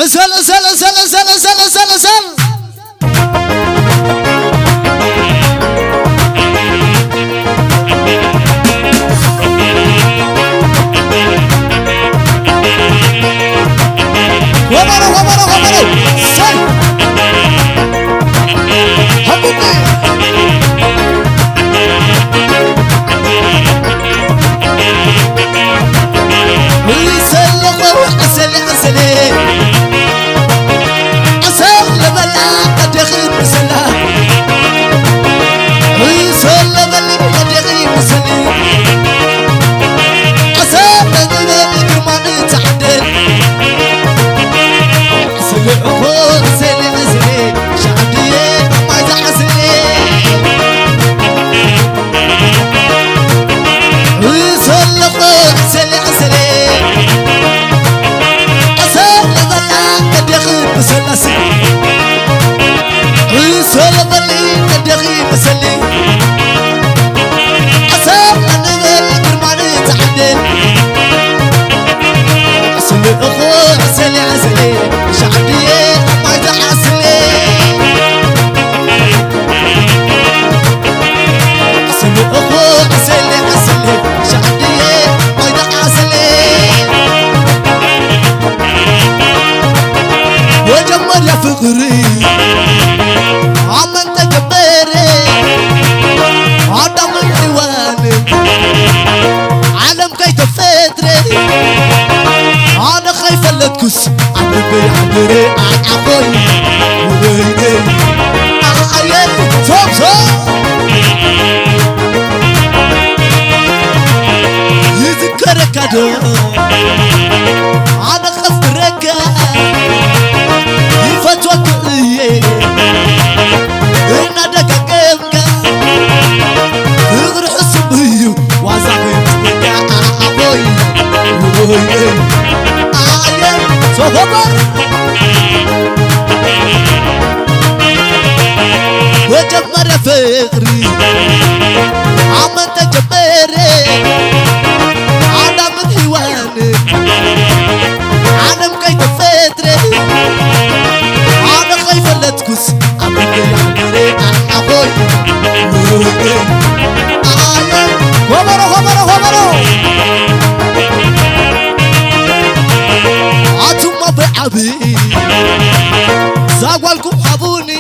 እሰል፣ እሰል፣ እሰል፣ እሰል፣ እሰል፣ እሰል፣ እሰል። ወበሮ፣ ወበሮ፣ ወበሮ። እሰል። ሃቡቲ። እሰለኹ፣ እሰለ፣ እሰለ። እሰለ በላ፣ ቀደኺ ምሰላ። እሰለ በሊ፣ ቀደኺ ምሰሊ። እሰለ በሊ፣ ግርማ ንተዓደል። እሰለ እኮ፣ እሰለ፣ እሰለ። ሻዕብየ፣ ማይ ዝሓስለ። እሰለኹ፣ እሰለ፣ እሰለ። እሰለ በላ፣ ቀደኺ ብሰላሲ። እሰለ በሊ፣ ቀደኺ ብሰሊ። እሰለ ንበል፣ ግርማ ንተዓደል። እሰለ እኹ፣ እሰለ፣ እሰለ። ሻዕብየ፣ ማይ ዝሓስለ። ስምዕኹ ዕስለ ዕስለ ሻዕብየ ኮይነ ዓስለ። መጀመርያ ፍቕሪ ኣመን ተጀመረ ኣዳምን ሔዋን ዓለም ከይተፈጥረ ኣነ ከይፈለጥኩስ ኣብ ልበይ ሓዲረ ኣዓኾይ ወይነይ ኣዓየ ሶብሶ ይዝከረካ ዶ ኣነ ከፍቅረካ ይፈትወክ እየ እናደጋገምካ ፍቕሪ ሕሱም እዩ ዋዛ ኮይንካ ኣዓኾይ ወይነይ ኣዓየ ሶፎበር መጀመርያ ፍቕሪ ኣመን ተጀመረ ኣዳምን ሔዋን ዓለም ከይተፈጥረ ኣነ ከይፈለጥኩስ ኣብ ልበይ ኣሕዲረ ኣሓኾይ ኣየ ሆበሮ ሆበሮ ሆበሮ ኣቱም ኣቦይ ዓቢ ዛጓልኩም ሃቡኒ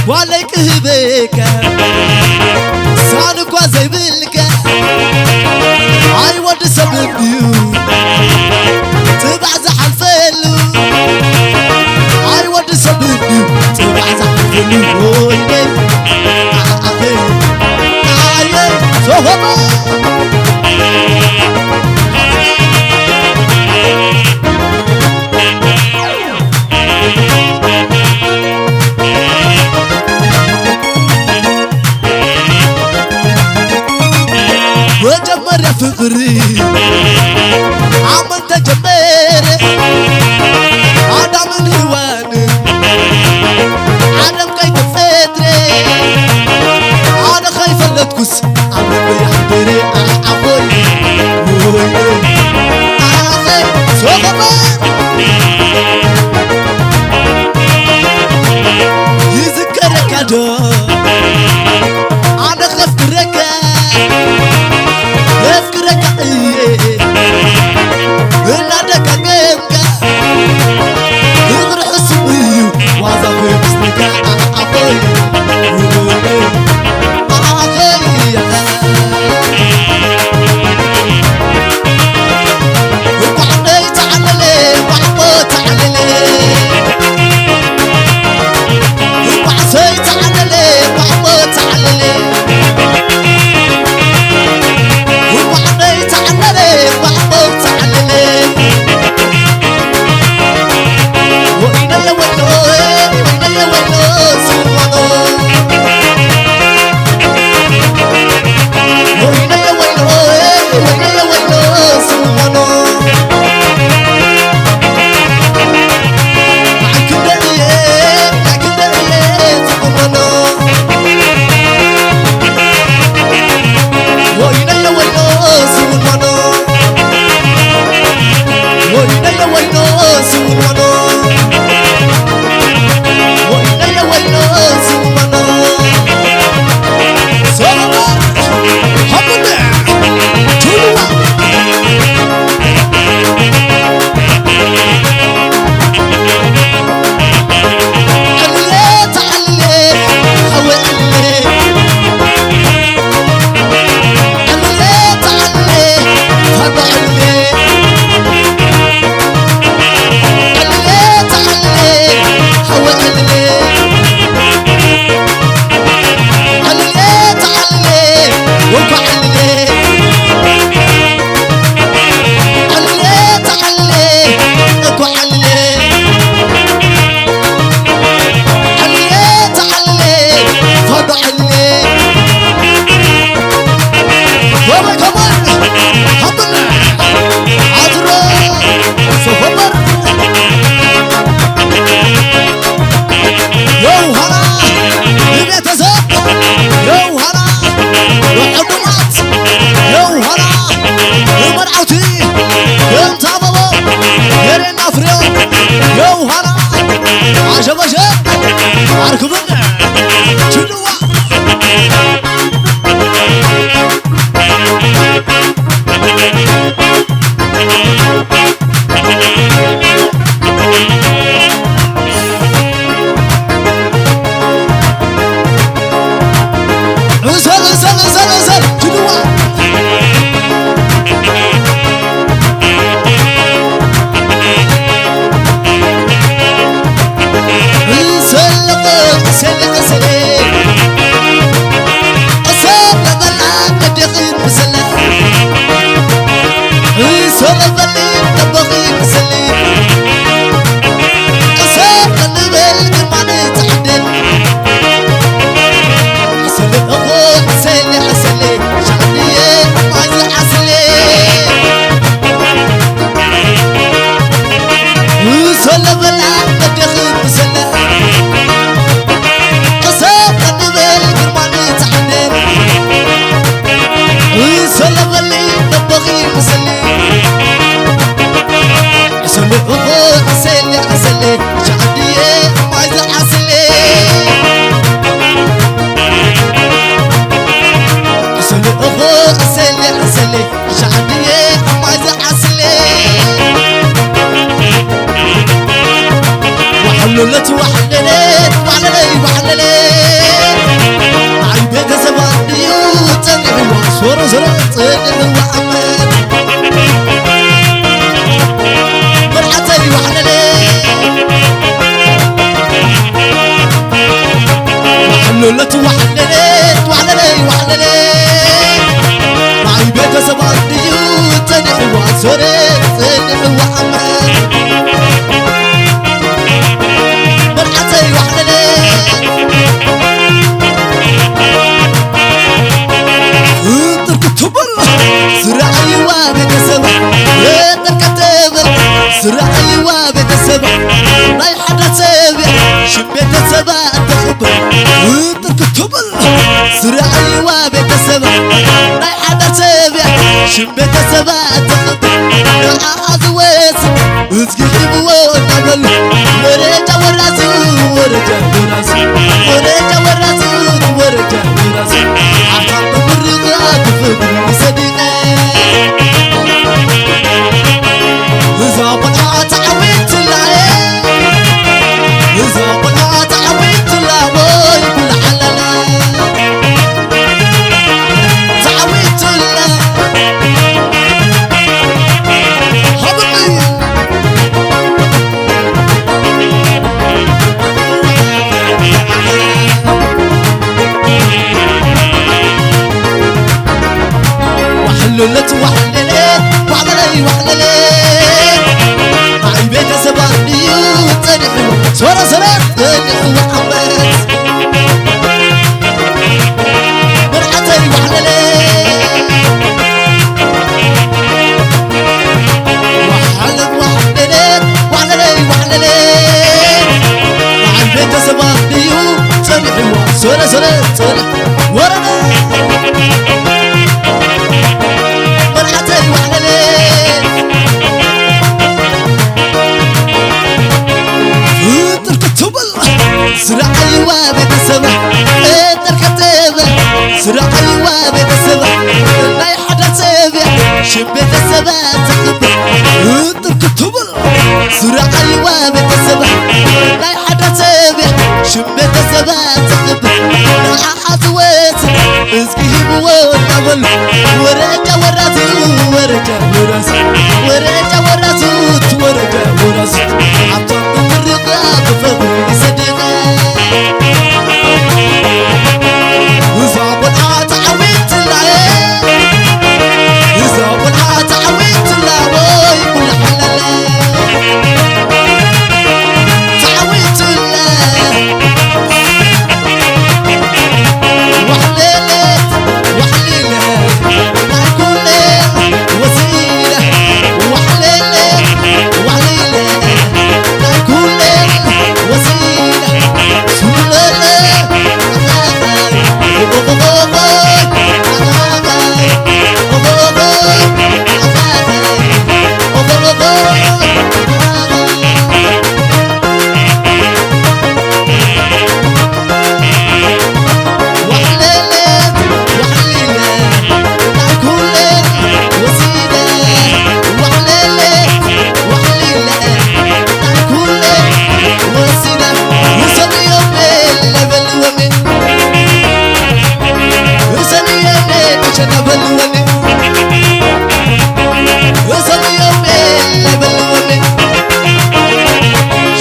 ጓለይ ክህበካ ሳን እኳ ዘይብልካ ኣይ ወዲ ሰብ እንድዩ ጽባሕ ዝሓልፈሉ ኣይ ወዲ ሰብ እንድዩ ጽባሕ ዝሓልፈሉ ወይነይ ኣኸይ ኣየ ሶሆባ መጀመርያ ፍቕሪ ኣመን ተጀመረ ኣዳምን ሔዋን ዓለም ከይተፈጥረ ኣነ ከይፈለጥኩስ ኣብ ልበይ ኣሕዲረ ኣዓኾይ ወይነይ ኣኸይ ሶኸባ ይዝከረካ ዶ ኣነ ከፍቅረካ ከፍቅረካ እየ እናደጋገምካ ፍቕሪ ሕሱም እዩ ዋዛ ኮይኑ ስነካ ኣኾይ ኣኾይ ዝረኣይዋ ቤተሰብ ናይ ሓደ ሰብ እያ፣ ሽም ቤተሰባ እተኽብር፣ ውጥር ክትብል። ዝረኣይዋ ቤተሰብ ናይ ሓደ ሰብ እያ፣ ሽም ቤተሰባ እተኽብር፣ ንዓኣ ዝወስድ እዝጊ ሂብዎ እናበሉ፣ ወረጃ ወራሱ፣ ወረጃ ወራሱ፣ ወረጃ ወራሱ፣ ወረጃ ወራሱ፣ ሓብታም ብምርቓ ክፍሉ ሰዲቐ። እዛ ቆልዓ ተዓዊትላ፣ እዛ ቆልዓ ተዓዊትላ፣ ወይ ጉድ ዓለለ። ተዓዊትላ። ሃብኒ። ዋሕለለት ዋሕለለ፣ ዋሕለለይ ዋሕለለ። ናይ ቤተሰባ እዩ ጸኒሕዎ፣ ሶረ ሶረ ጸኒሕዎ ዓመት። መርዓተይ ዋሕለለ፣ ዋሕለል ዋሕለለ፣ ዋሕለለይ ዋሕለለ። ናይ ቤተሰባ እዩ ጸኒሕዎ፣ ሶረ ሶረ ጸኒሕ ወረደ። መርዓተይ ዋዕለለ። ፍጥር ክትብል ዝረኣይዋ ቤተሰብ፣ ፍጥር ክትብል ዝረኣይዋ ቤተሰብ፣ ናይ ሓደ ሰብ ሽም ቤተሰብ ትኽብር። ፍጥር ክትብል ዝረኣይዋ ቤተሰብ፣ ናይ ሓደ ሰብ ሽም ቤተሰብ ትኽብር። ንዓኣ ዝወስድ እዝጊ ሂብዎ እናበሉ፣ ወረጃ ወራሱ፣ ወረጃ ወራሱ፣ ወረጃ ወራሱ፣ ወረጃ ወራሱ፣ ኣብቶም ብምርቓ ክፈትዉ ይሰድቐ። እዛ ቆልዓ ተዓዊትላ፣ እዛ ቆልዓ ተዓዊትላ፣ ወይ ጉድ ዓለለ። ተዓዊትላ።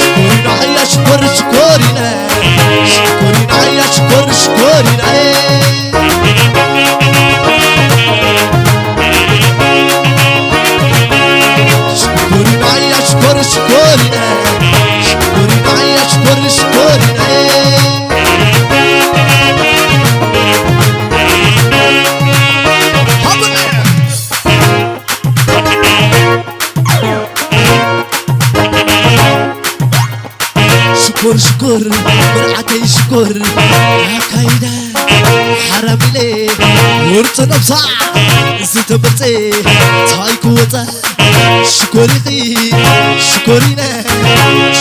ሽኮሪና ኣያ ሽኮር ሽኮሪና ሽኮሪና ኣያ ሽኮር ሽኮሪና ሽኮሪና ኣያ ሽኮር ሽኮሪና ሽኮሪና ኣያ ሽኮር ሽኮሪና ሽኮር ሽኮር መርዓተይ ሽኮር ኣካይዳ ሓራም ኢለ ወርፀ ነብሳ ዝተመርፀ ታይ ክወፀ ሽኮሪኺ ሽኮሪነ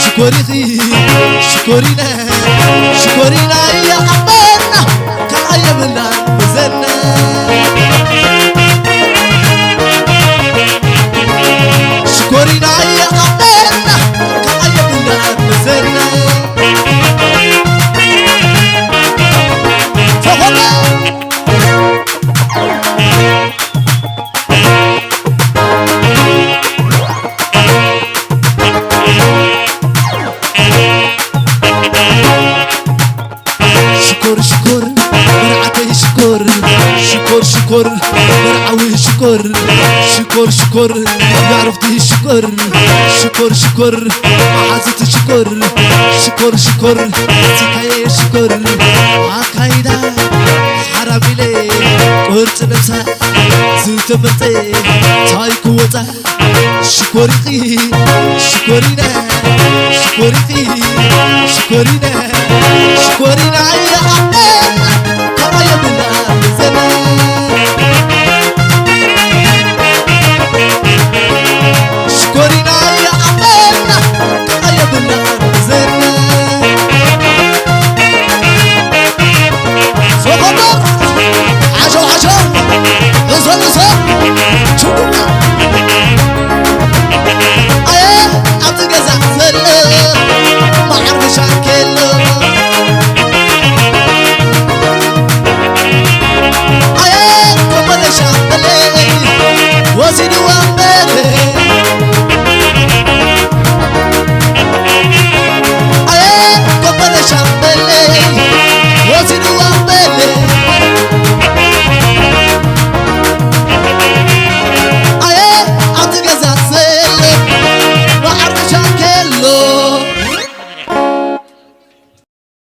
ሽኮሪኺ ሽኮሪነ ሽኮሪና እያ ዓበና ካልኣ የብላን ብዘና ሽኮሪና እያ ዓበና ካልኣ የብላን ብዘና ተኾነ ሽኮር ሽኮር መርዓተይ ሽኮር ሽኮር ሽኮር መርዓዊ ሽኮር ሽኮር ሽኮር የዕርፍቲ ሽኮር ሽኮር ሽኮር መሓዙቲ ሽኮር ሽኮር ሽኮር ሲታየ ሽኮር ኣካይዳ ሓራሚለ ቁርፂ ለብሳ ዝተመርፀ ታይ ክወፃ ሽኮሪኺ ሽኮሪነ ሽኮሪኺ ሽኮሪነ ሽኮሪነ ኣየ ኣነ